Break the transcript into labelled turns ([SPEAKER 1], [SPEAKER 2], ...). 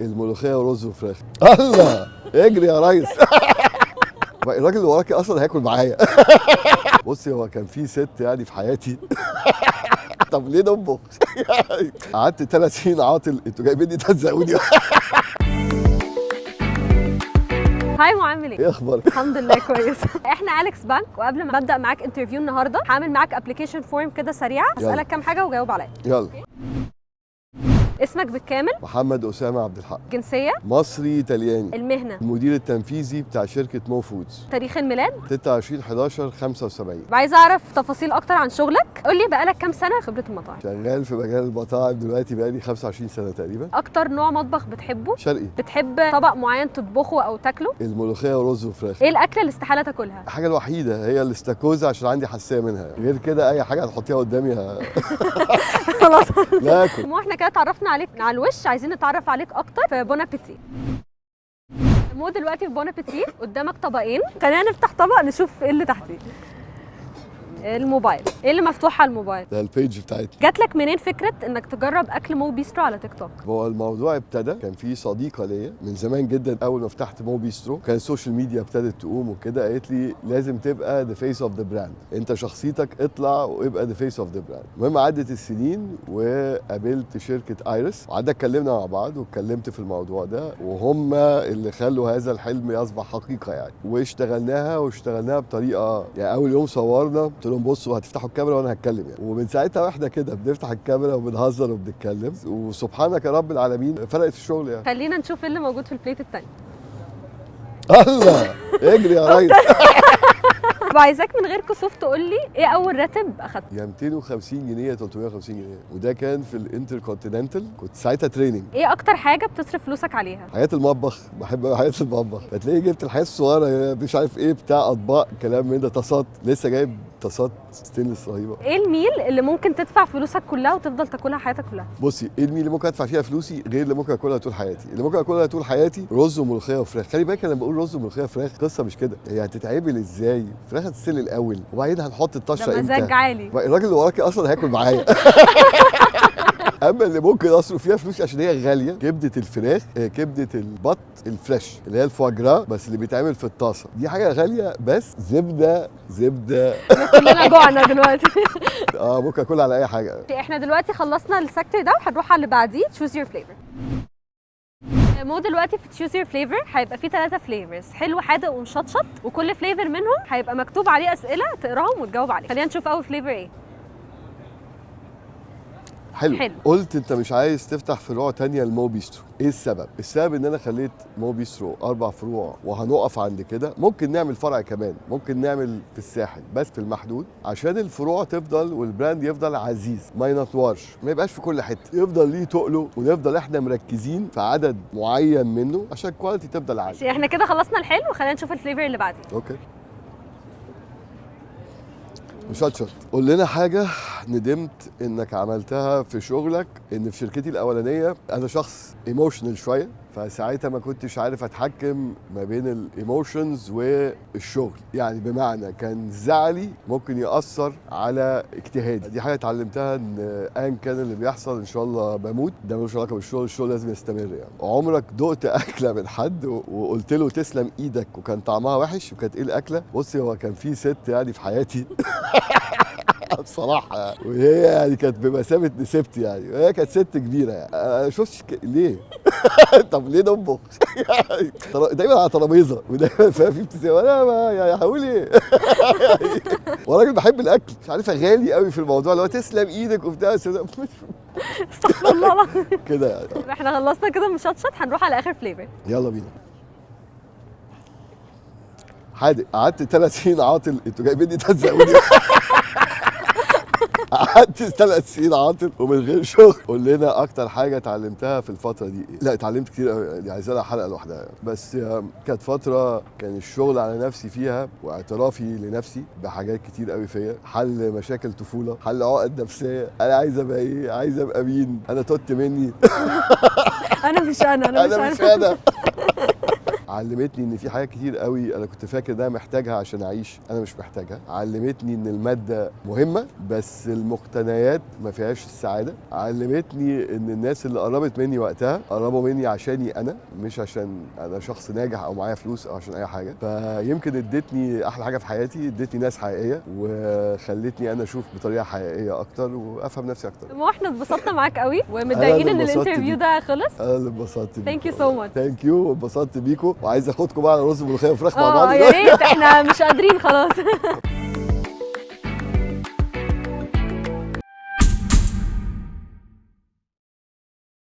[SPEAKER 1] الملوخية ورز وفراخ. الله، اجري يا ريس. الراجل اللي وراكي اصلا هياكل معايا. بصي، هو كان في ست يعني في حياتي. طب ليه نطبخ؟ قعدت 3 سنين عاطل، انتوا جايبيني تهزقوني.
[SPEAKER 2] hi مو، عامل ايه؟
[SPEAKER 1] ايه اخبارك؟
[SPEAKER 2] الحمد لله كويس. احنا Alex Bank، وقبل ما ابدا معاك interview النهارده هعمل معاك application form كده سريعه.
[SPEAKER 1] يلا.
[SPEAKER 2] هسالك كام حاجة وجاوب عليا.
[SPEAKER 1] يلا.
[SPEAKER 2] اسمك بالكامل؟
[SPEAKER 1] محمد اسامة عبد الحق.
[SPEAKER 2] جنسيه؟
[SPEAKER 1] مصري ايطالياني.
[SPEAKER 2] المهنه؟
[SPEAKER 1] المدير التنفيذي بتاع شركة مو فودز.
[SPEAKER 2] تاريخ الميلاد؟
[SPEAKER 1] 26 11 75.
[SPEAKER 2] عايزه اعرف تفاصيل اكتر عن شغلك، قول لي بقالك كام سنة خبره المطاعم؟
[SPEAKER 1] شغال في مجال المطاعم دلوقتي بقالي 25 سنة تقريبا.
[SPEAKER 2] اكتر نوع مطبخ بتحبه؟
[SPEAKER 1] شرقي.
[SPEAKER 2] بتحب طبق معين تطبخه او تاكله؟
[SPEAKER 1] الملوخية ورز وفراخ.
[SPEAKER 2] ايه الاكلة اللي استحالة تاكلها؟
[SPEAKER 1] الحاجة الوحيدة هي الاستاكوزا عشان عندي حساسية منها، غير كده اي حاجة هتحطيها قدامي
[SPEAKER 2] خلاص.
[SPEAKER 1] لا اكل.
[SPEAKER 2] مو، احنا كده اتعرفنا عليك على الوش، عايزين نتعرف عليك اكتر في Bon Appétit. مو، دلوقتي في Bon Appétit قدامك طبقين، خلينا نفتح طبق نشوف ايه اللي تحتيه. الموبايل، ايه اللي مفتوح على الموبايل؟
[SPEAKER 1] ده ال page بتاعتي.
[SPEAKER 2] جات لك منين فكرة انك تجرب اكل مو بيسترو على تيك توك؟
[SPEAKER 1] هو الموضوع ابتدى، كان في صديقه ليا من زمان جدا، اول ما فتحت مو بيسترو كان ال social media ابتدت تقوم وكده، قالت لي لازم تبقى the face of the brand، انت شخصيتك اطلع وابقى the face of the brand. المهم عدت السنين وقابلت شركة ايرس وقعدنا اتكلمنا مع بعض واتكلمت في الموضوع ده، وهم اللي خلوا هذا الحلم يصبح حقيقة يعني، واشتغلناها بطريقة يعني اول يوم صورنا قلت لهم بصوا هتفتحوا الكاميرا وانا هتكلم يعني، ومن ساعتها واحنا كده بنفتح الكاميرا وبنهزر وبنتكلم، وسبحانك يا رب العالمين فرقت في الشغل يعني.
[SPEAKER 2] خلينا نشوف ايه اللي موجود في ال plate التاني.
[SPEAKER 1] الله، اجري يا ريس.
[SPEAKER 2] وعايزاك من غير كسوف تقول لي ايه اول راتب اخدته؟
[SPEAKER 1] يا 250 جنيه يا 350 جنيه، وده كان في الانتر كونتيننتال، كنت ساعتها training.
[SPEAKER 2] ايه اكتر حاجة بتصرف فلوسك عليها؟
[SPEAKER 1] حاجات المطبخ، بحب حاجات المطبخ، فتلاقي جبت الحاجات الصغيره، مش عارف ايه بتاع اطباق، كلام من ده، طاسات، لسه جايب طاسات ستينلس رهيبه.
[SPEAKER 2] ايه ال meal اللي ممكن تدفع فلوسك كلها وتفضل تاكلها حياتك كلها؟
[SPEAKER 1] بصي، ايه ال meal اللي ممكن ادفع فيها فلوسي غير اللي ممكن اكلها طول حياتي؟ اللي ممكن اكلها طول حياتي رز وملوخيه وفراخ. خلي بالك، انا لما بقول رز وملوخيه فراخ قصة مش كده، هي هتتعمل ازاي؟ فراخ هتتسلق الاول وبعدين هنحط الطشه
[SPEAKER 2] ده
[SPEAKER 1] امتى؟
[SPEAKER 2] مزاج عالي.
[SPEAKER 1] الراجل اللي وراكي اصلا هياكل معايا. اما اللي ممكن اصرف فيها فلوسي عشان هي غاليه، كبده الفراخ، كبده البط ال fresh اللي هي الفوا جرا، بس اللي بيتعمل في الطاسه، دي حاجة غالية بس زبدة زبده.
[SPEAKER 2] كلنا جوعنا دلوقتي.
[SPEAKER 1] اه، ممكن اكلها على اي حاجه.
[SPEAKER 2] احنا دلوقتي خلصنا ال sector ده وهنروح على اللي بعديه، choose your flavor. مو، دلوقتي في choose your flavor هيبقى في ثلاثة flavors، حلو، حادق ومشطشط، وكل flavor منهم هيبقى مكتوب عليه اسئلة تقراهم وتجاوب عليها. خلينا نشوف اول flavor ايه.
[SPEAKER 1] حلو.
[SPEAKER 2] حلو.
[SPEAKER 1] قلت انت مش عايز تفتح فروع تانية لمو بيسترو، ايه السبب؟ السبب ان انا خليت مو بيسترو اربع فروع وهنقف عند كده، ممكن نعمل فرع كمان، ممكن نعمل في الساحل بس في المحدود، عشان الفروع تفضل وال brand يفضل عزيز، ما ينطورش، ما يبقاش في كل حته، يفضل ليه تقله، ونفضل احنا مركزين في عدد معين منه عشان ال quality تفضل عالية.
[SPEAKER 2] احنا كده خلصنا الحلو، خلينا نشوف ال flavor اللي بعديه.
[SPEAKER 1] okay، مشطشط. قول لنا حاجة ندمت انك عملتها في شغلك. ان في شركتي الاولانية انا شخص emotional شوية، فساعتها ما كنتش عارف اتحكم ما بين ال emotions والشغل، يعني بمعنى كان زعلي ممكن ياثر على اجتهادي. دي حاجة اتعلمتها، ان ايا كان اللي بيحصل، ان شاء الله بموت، ده ملوش علاقة بالشغل، الشغل لازم يستمر يعني. عمرك دقت اكله من حد وقلت له تسلم ايدك وكان طعمها وحش، وكانت ايه الاكله؟ بصي، هو كان في ست يعني في حياتي بصراحة يعني، وهي يعني كانت بمثابة نسيبتي يعني، وهي كانت ست كبيرة يعني، انا شفتش ليه؟ طب ليه نطبخ؟ يعني دايما على ترابيزة ودايما فاهم في ابتسامه، انا ما يعني هقول ايه؟ يعني وراجل بحب الاكل، مش عارفه غالي قوي في الموضوع اللي هو تسلم ايدك وبتاع
[SPEAKER 2] استغفر الله العظيم.
[SPEAKER 1] كده يعني.
[SPEAKER 2] احنا خلصنا كده مشطشط، هنروح على اخر flavor.
[SPEAKER 1] يلا بينا. حادق. قعدت 3 سنين عاطل، انتوا جايبيني تهزقوني. قعدت 3 سنين عاطل ومن غير شغل. قول لنا اكتر حاجة اتعلمتها في الفترة دي ايه؟ لا، اتعلمت كتير قوي، دي عايزه لها حلقة لوحدها يعني. بس كانت فترة كان الشغل على نفسي فيها واعترافي لنفسي بحاجات كتير قوي فيا، حل مشاكل طفوله، حل عقد نفسيه، انا عايز ابقى ايه، عايز ابقى مين، انا توت مني.
[SPEAKER 2] انا مش انا، انا مش
[SPEAKER 1] انا مش
[SPEAKER 2] انا.
[SPEAKER 1] انا. علمتني ان في حاجات كتير قوي انا كنت فاكر ده محتاجها عشان اعيش، انا مش محتاجها. علمتني ان المادة مهمة بس المقتنيات ما فيهاش السعاده. علمتني ان الناس اللي قربت مني وقتها قربوا مني عشاني انا، مش عشان انا شخص ناجح او معايا فلوس او عشان اي حاجه. فيمكن ادتني احلى حاجة في حياتي، ادتني ناس حقيقية وخلتني انا اشوف بطريقة حقيقية اكتر وافهم نفسي اكتر.
[SPEAKER 2] مو، احنا اتبسطنا معاك قوي ومتضايقين ان
[SPEAKER 1] أنا اللي اتبسطت
[SPEAKER 2] ال interview
[SPEAKER 1] بيك.
[SPEAKER 2] ده خلص.
[SPEAKER 1] انا اللي اتبسطت بيكم.
[SPEAKER 2] Thank you so much.
[SPEAKER 1] thank you، واتبسطت بيكم، وعايز اخدكم بقى على رز ملوخية وفراخ مع بعض.
[SPEAKER 2] اه يا ريت، احنا مش قادرين خلاص.